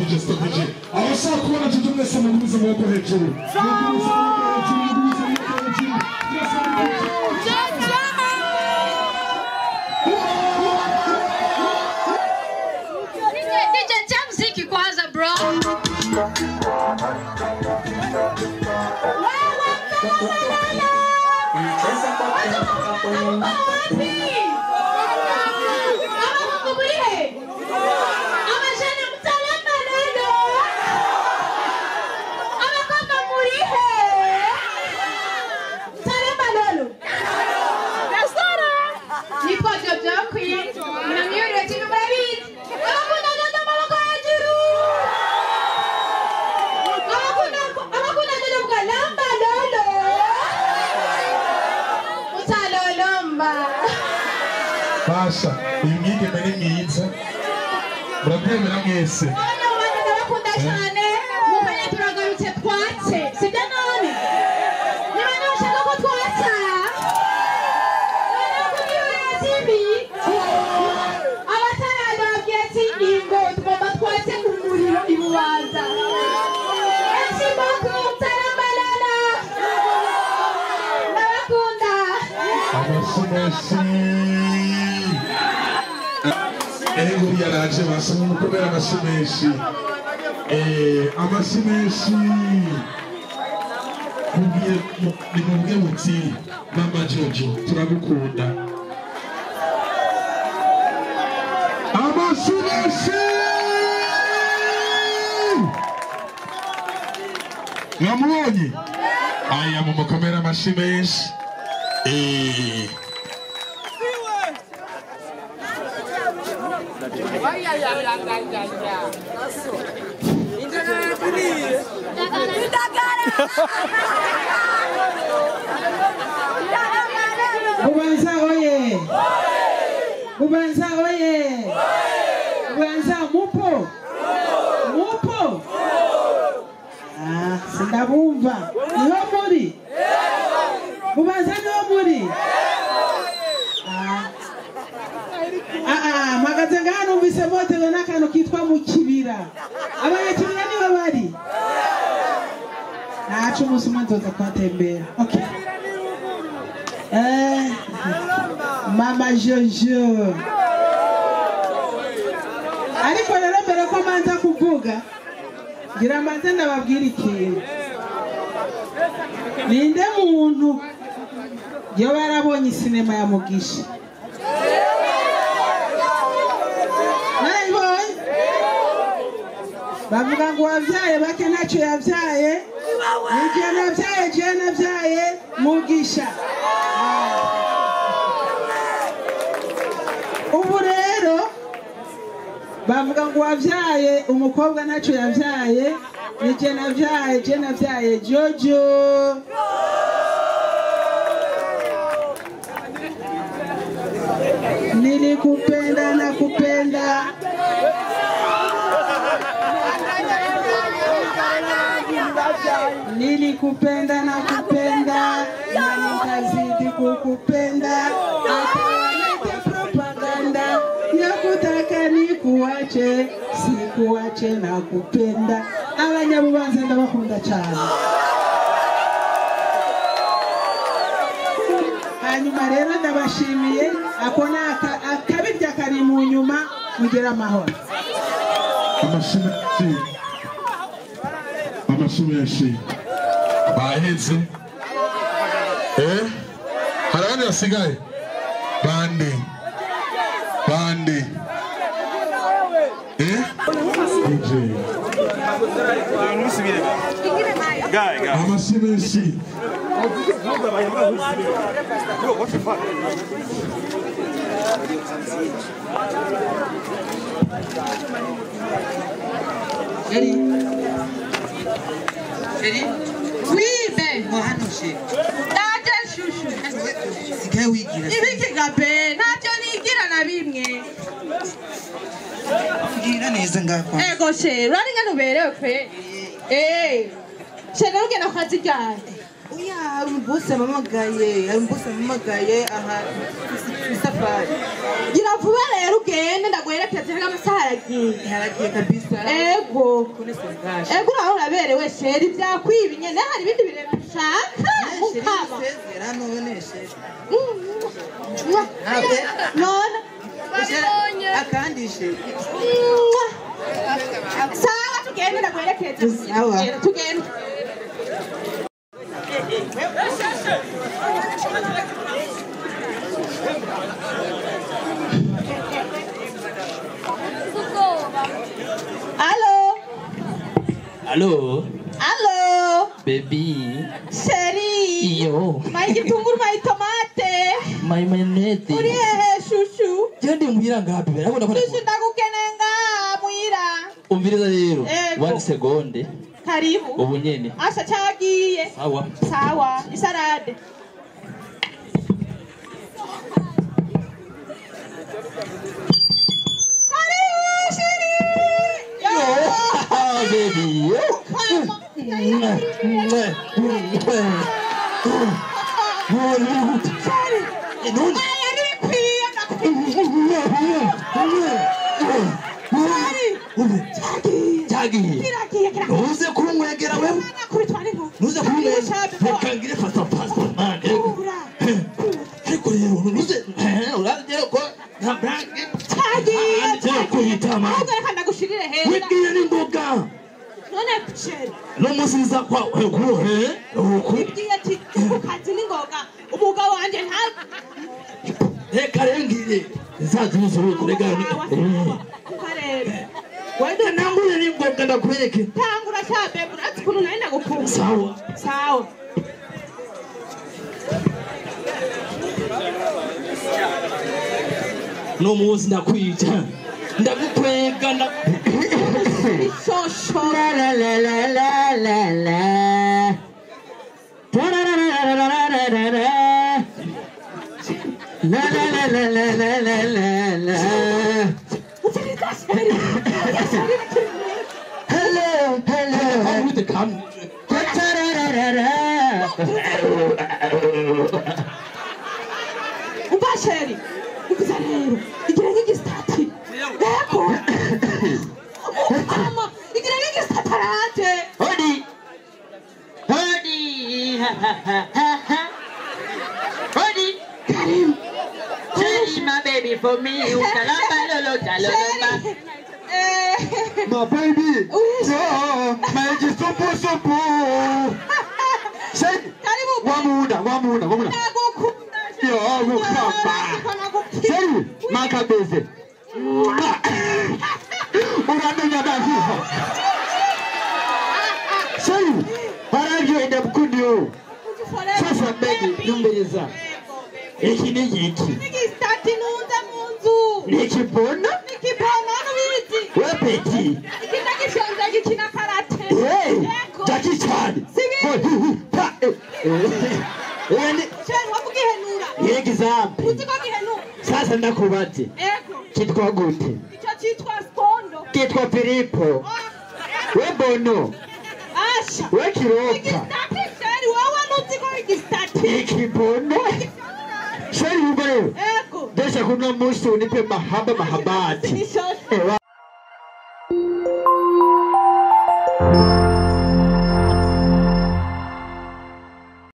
DJ, stop DJ. Abashaka kubona Jojo mwese mugumize amaboko hejuru. Mugumize amaboko hejuru, mugumize amaboko hejuru. Mwese mugumize. DJ, tia mziki kwanza bro. Basha, uyu mwigeme ni mwiza. Murabyemera mwese. None abantu ndabakunda cyane, mukanya turagarutse twatse, sibyo none? Niba nawe ushaka ko twatsa, none kuri TV, abatarababwiye ati ingo tugomba twatse umuriro ibubanza. Merci beaucoup, Taramalala. Ndabakunda. Amashyi menshi. Ego yaraje basoma mukomera amashyi menshi. Amashyi menshi. Nimubwiye muti Mama Jojo turagukunda. Amashyi menshi. Mwamubonye? Aya mumukomera amashyi menshi. Bubanza oye! Bubanza oye! Bubanza mupo! Mupo! Ah, sindabumva. Niho muri? Bubanza niho muri? Ah, mpagaze ngaha numvise motewe n'akantu kitwa mu kibira. Abanyakibira niho bari. Ntaco umunsi umwe nzoza kuhatembera. Okay. Mama Jojo. Ariko rero mbere ko manza kuvuga, ngira manze ndababwira ikintu. Ninde muntu yoba yarabonye sinema ya Mugisha? Narayibonye? Bavuga ngo wabyaye bake ntacyo yabyaye. Nijye nabyaye, je nabyaye Mugisha. Ubu rero bavuga ngo wabyaye umukobwa ntacyo yabyaye, nijye nabyaye, je nabyaye Jojo. Nilikupenda na kupenda. Nilikupenda na kupenda, na nitazidi kukupenda. Hata propaganda ya kutaka nikuache, sikuache na kupenda. Abanyabubanza ndabakunda cyane. Hanyuma rero ndabashimiye, ako akabirya kari mu nyuma, mugire amahoro. Amashyi menshi. Amashyi menshi. Baheze. Hari abandi basigaye? Bande. Bande. DJ. Amashyi menshi. Chérie. Chérie. Oui, ben. Ndaje shushu. Sigaye wigira. Ibiki gabe, ntacyo nigira na bimwe. Gira neza ngakwa. Ego chérie, urari ngano uberewe pe. Chérie, ugenda ku kazi ryari? Oya, hari umubosi amamagaye, hari umubosi amamagaye aha. Isafari. Gira vuba rero ugende ndaguherekeze rega amasaha aragiye. Yaragiye kabisa. Ego. Kone sengaje. Ego uraho uraberewe chérie byakwiba nyene hari ibindi bintu ushaka. Mukaba. Sezera none chérie. None. Akandi chérie. Sawa tugende ndaguherekeze. Sawa. Tugende. Allo. Allo. Allo. Baby. Chérie. Iyo. My gitunguru, my tomate. My mayonnaise. Uri hehe shushu? Je ndi muhira ngapi? Urabona ko shushu ndagukeneye ngaha muhira. Umviriza rero. 1 seconde. Karibu. Ubu nyene. Asha cyagiye. Sawa. Sawa. Isarade. Karibu chérie. Yo. Baby. Nuze kunywegera wewe. Nuze kunywegera. Reka ngire fata passport man. Ariko rero nuze uragera ko nta brank. Cyagiye. Kuhitama. Ahubwo reka ndagushirire heza. Wibwiye n'imboga. None chérie. No munsi nza kwa he uku. Wibwiye ati kukazi n'ingoga umugabo wanje nta reka rengire nzazi kurega ni. Wenda nangure n'ingoga ndakwereke. Tangura cyabe uratsi kuntu nari ndagukunda. Sawa. Sawa. No munsi ndakwica. Ndagukwega nda Shosho. La la la la la la la. La la la la la la la la. La la la la la la la la. Hello, hello. Umva chérie. Umva rero. Igira nk'igisitati. Ego. Mama, igira nk'igisitatarate. Hodi. Hodi. Ha ha ha ha. Hodi. Karibu. Chérie, my baby for me. Ukalamba lolo talolomba. My baby. Oh, my supu supu. Chérie. Karibu. Wamuda, wamuda, wamuda. Ndagukunda. Yo, mukamba. Chérie, makabeze. Uramenya ndavuga. Chérie, barabyo ndabukundiyo. Sasa baby, numbereza. Iki ni iki? N'igisitati nunze mu nzu. Nikibona? Nikibona nubizi. We peti. Iki ndagishonze gikina karate. Hey, Jackie Chan. Sibi. Pa. Chérie, wakugihenura. Example. Uzi ko gihenura. Sasa ndakubaze. Ego. Kitwa gute? Icyo cyitwa skondo. Kitwa Filipo. We Bono. Asha. We Kiropa. Igisitati chérie, wowe nuzi ko igisitati. Ikibono. Chérie, ubwo rero. Ego. Ndashaka uno munsi unipe mahaba mahabati. Sinishoshe.